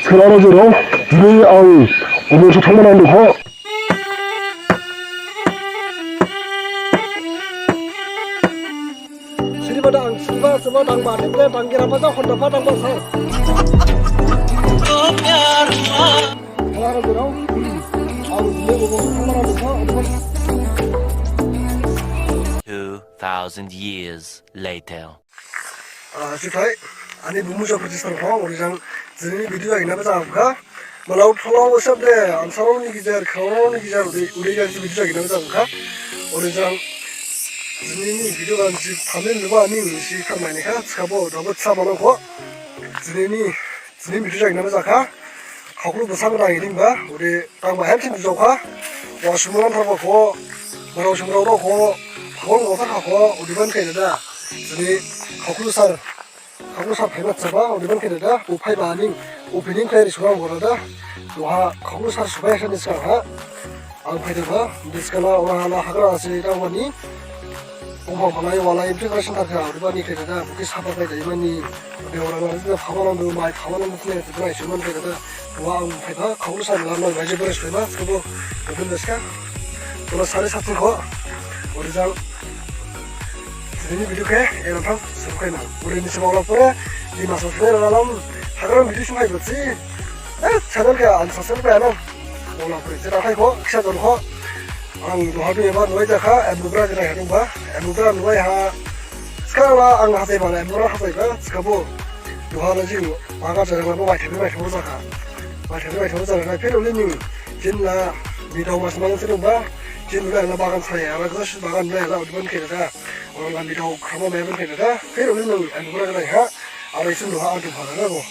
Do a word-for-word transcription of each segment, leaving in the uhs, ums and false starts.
Khna rajirao, dini ang obo se thangma nang dukho. Siriba da ang, siriba, siriba dangba, dangba, dangba, dangba, dangba, dangba, sir. Khna rajirao, ang dini obo se thangma nang dukho. Two thousand years later. Ah, juthai, ani bumu jang Pratistan Rongphang, orijang, jini video jagina bajang kha. Malau tholao sabde, ansarao ni gijer, khaorao ni gijer, uri, uri jang video jagina bajang kha. Orijang, jini video jang ji thamil luba ni si thamai ni kha, sabo, dabat sa malau kho. Jini Jini video jagina bajang kha. Khaoklu bwsang dang iding ba, ode dang ba hem sin jokha. Wa sumrang thar ba kho, barau sumrang rao kho, khol ngotha kha kho, ode ban khe da. Jini khaoklu sar, khaoklu sar phai ma chaba, ode ban khe da. Bo phai ba ning, opening khlai ri sumrang bo da. Duha khaoklu sar subai sa ni skang ha. Ang phaidaba, biskala ora hala hagra se dawani. Bongphang phalai walai preparation thakha, odebani khaidada, bokhe sapa khaidai mani. Ode ora hala jida phamanang do, mai phamanang do, thine thine suman khaidada. Wa ang phaidaba, khaoklu sa mela noi baje bore suima, skobo, odel beska. Tola sare sat kho. Ode jang, jini video khe, era thang, suru khaina. Ode ni sima ola pore, di masa thine ralam, hagra video sumai botsi. Eh, channel khe unsubscribe khe ano. Ola pore, jera khai kho, kisa don kho. Ang duha bi eba nuai jakha, embubra jera hai dongba. Embubra nuai ha. Skala ang hatai bala, embubra hatai ba, skabo. Duha la jing, baga jera la bo bai thebe bai thebe jakha. Bai thebe bai thebe jakha, phir uli ning. Jin la, bidau mas mang se dongba. Jin la la bagan sai, ala gos bagan la la udban khe da. Ora la bidau khamo me ban khe da. Phir uli ning, embubra jera ha. Aro isun duha ang duha la bo.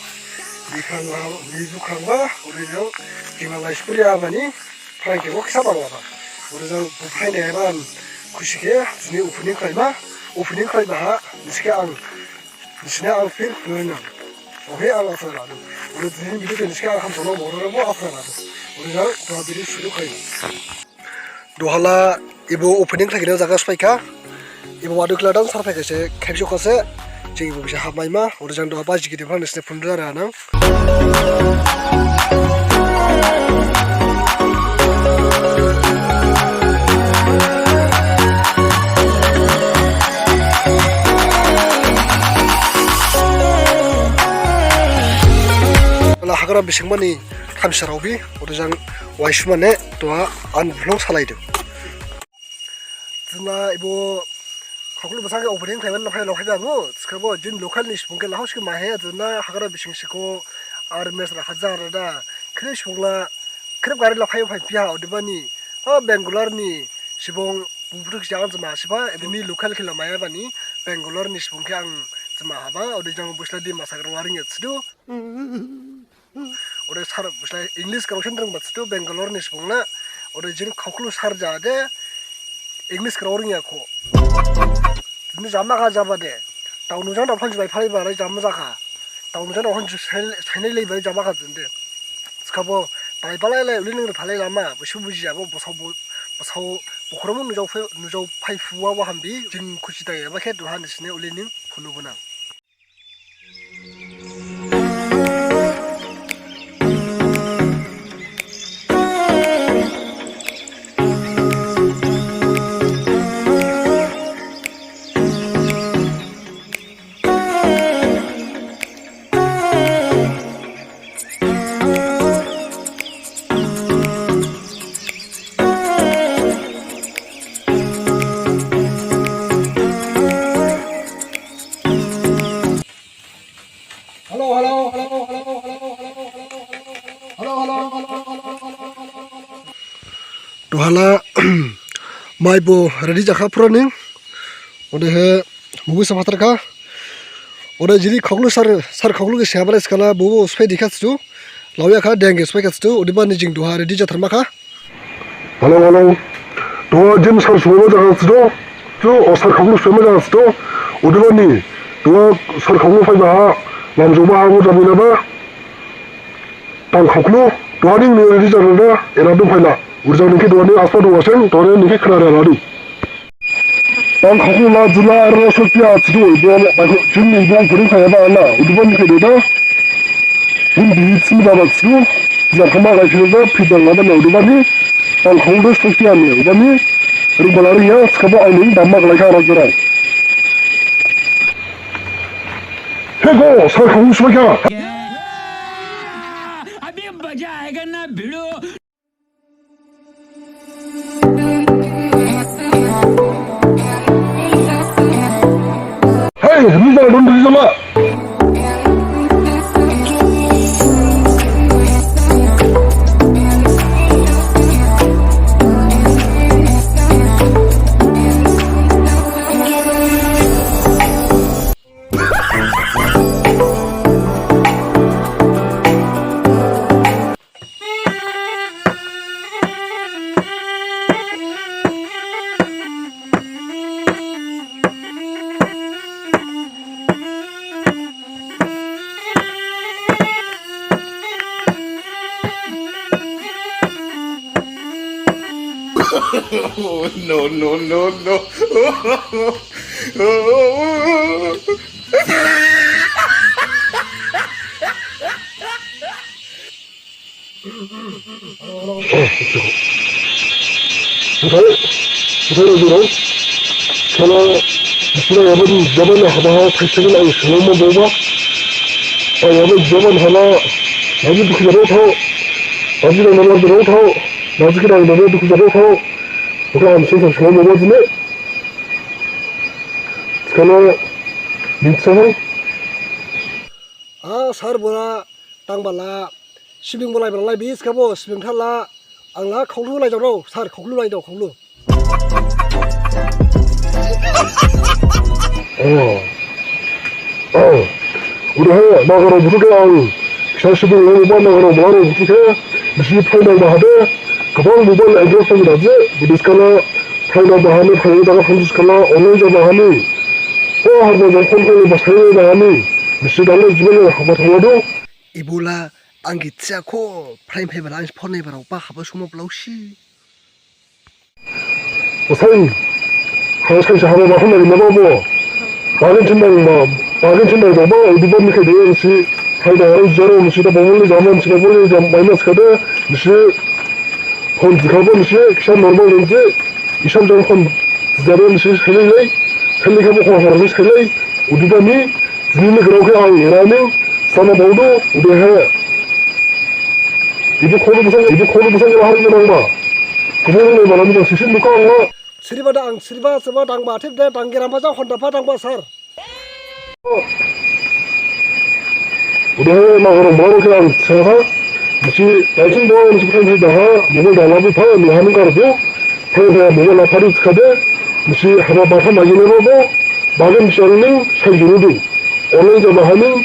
Bikrang ba, bibu krang ba, uri jang, kima lai sipuri abani, pharai khe bo kisa bang laba. Uri jang, bo pharai ne ban, khusi khe, jini opening khlai ma, opening khlai ba ha, nisi khe ang, nisi ne ang phir khulai nang. Ohe ang asa ladu. Uri jini video khe nisi khe ang hamsono moro bo asa ladu. Uri jang, duha video suru khlai. Duha la ebo opening khlaigini jaga sophaikha. Ebo wadu khela dan sar phaikha se, khaibjokha se. Jing ebo bisa hapmaima, ode jang duha baji gidi phrang nisine phunu dara nang. La hagra bisingmani thamsarao bi. Ode jang waisumane duha ang vlog salaidu. Jina ebo khaoklu bwsang khe opening khlaiman laphai laphai ba bo, thikhabo jin local ni subung khe lahos khe mahe, jina hagra bising sikho ar mesra hajar da, khrip subung la, khrip gari laphai phai phiya, odebani, o Bangalore ni subung bubuduk jang jama siba, eboni local khe la maya bani, Bangalore ni subung khe ang jama haba, ode jang busla di masak rawaring ya thidu. Ode sar buslai English grao sen rwngba thidu Bangalore ni subung la. Ode jini khaoklu sar ja de English grao rwngya kho. Jini jama kha jaba de. Tao nujang dao phanji bai phalai ba lai jama jakha. Tao nujang dao phanji sai-, sainai lai bai jama kha jinde. Thikhabo bai phalai lai uli ning phalai lama. Busu buji jabo bosao bo-, bosao bokhromo nujao phai, nujao phai phuwa wa hambi. Jing khusi dai eba khe duha nisine uli ning phunu bunang. Hello, hello, hello. Duha la mai bo ready jakha phura ning. Odehe mugu sa phathar kha. Ode jini khaoklu sar, sar khaoklu khe siyaba lai skala bo bo sphai dikha thidu. Laoya kha deng khe sphai kha thidu. Odebani jing duha ready jatharma kha. Hello, hello. Duha jini sar suma jaga thidu. Thidu, o sar khaoklu suma jaga thidu. Odebani duha sar khaoklu phaiba ha. Lamjoma ha bo jabi laba. Tang khaoklu, duha ning ni ready jadada, era dong phaila. Urjang ning khe duha ning aspa dong aseng, duha ning khe khna ra ladi. Tang khaoklu la jula aro sopia thidu, ibo, baikho, jini ibo opening khlaiba la, odebani khe deda. Bun bihit simi daba thidu, jang khama gai phirda, phidang laba ne odebani, ang khongdo sokti ani, odebani, ringbala ringya, thikhabo ang ning dama galai kha rajorao. He go, sar khong sokya. अभी मजा आएगा ना भिड़ू। Hey, Rizal, don't Rizal. No, no, no, no. Buthai, buthai rajorao. Sala, sala yaba di jaban haba ha thaisegel ang sala ma baoba. Ang yaba jaban hala, baji dukhu jarao thao, baji rang nama jarao thao, baji khe rang nama dukhu jarao thao. Buthai ang sala sala ma baoba jine. Skala, minsa hai. A, sar bora, tangbala. Sibling bo laiba lai bis khabo, sibling thala, ang la khonglu lai jaro, sar khonglu lai do, khonglu. Oh. Oh. Udah he, nagarao buthu khe ang. Kisa sibling lai ba nagarao mlarao buthu khe. Bisi phainang bahade. Gabang mobile address tang daje. Bidis kala phainang bahani, phainang daga phanjis kala, online jaba hani. Ko harba jang phone khe ba sai bahani. Bisi dangla jiban haba thangadu. Ibola ang githiya kho, phrang phaiba la ang phone naiba rao ba haba sumo blausi. Osai, ha sai sa haba ba phone naiba bo. Bagin thin nang ba, bagin thin nang ba, udi ba ni khe de si, hai da rao jaro ni si da bongol ni jam ni si da bongol ni jam minus kade, ni si phone jikha bo ni si, kisa normal ni si, isam jang phone jaro ni si, khelai lai, khelai kha bo khon hor ni khelai, udi ba ni, Jini ni grao khe ang erani sama baodu, udehe. Ibu kholu busang, ibu kholu busang khe hari nangba. Kubur ni malam ni sisi muka ang la. Siriba da ang, siriba, siriba dangba, thip de, danggeramba jang honda pha dangba, sar. Udehe, nagarao mlarao khe ang sapa. Nisi, taising bo, nisi phain phain daha, mobile dala bu pha, ni hamung kar bu. Phain phain mobile la phari thikhade, nisi haba batha magine bo bo, bagin siang ning sai juru du. Online jaba hani,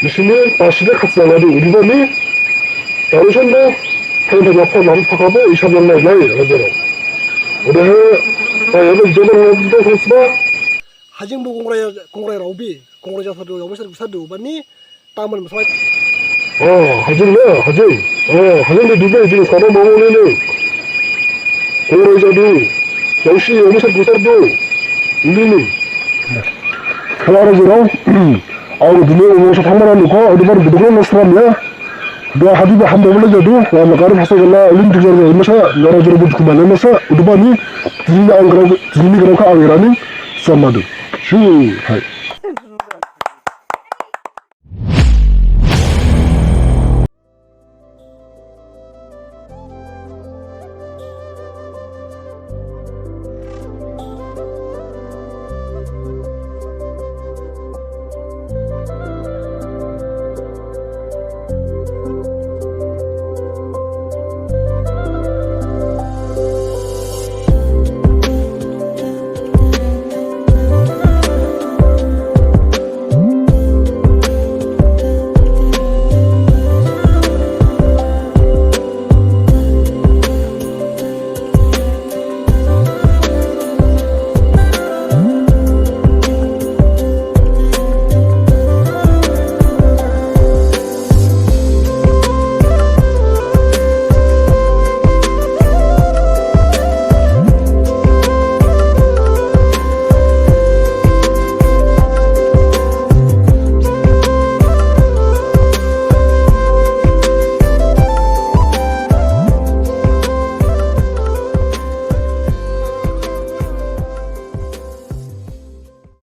nisi ni pasi de khatsna ladu, udiba ni, tarusan bo, phain phain phone lam phakha bo, isab lam nai lai, rajorao. Udehe, ta yaba joban bo, bo, bo, bo. Hajing bo kongrai, kongrai raobi, kongrai jasadu, yaba sar gusadu, bani, Taman masai. Oh, hajing na, hajing. Oh, hajing de dubai jing sana mau ni ni. Kongrai jadu. Yausi, yausi sar gusar du. Ini ni. Khala rajorao. Ang dini umur sa thamara nukho, adi bar bidukho nasram ya. Dua hadi ba ham bobole jadu. Wa makar phasa gala, ulin tijar gala, masa, yara jero bud kumane masa, uduba ni. Dini ang grao, dini grao kha ang erani. Samadu. Shu, hai.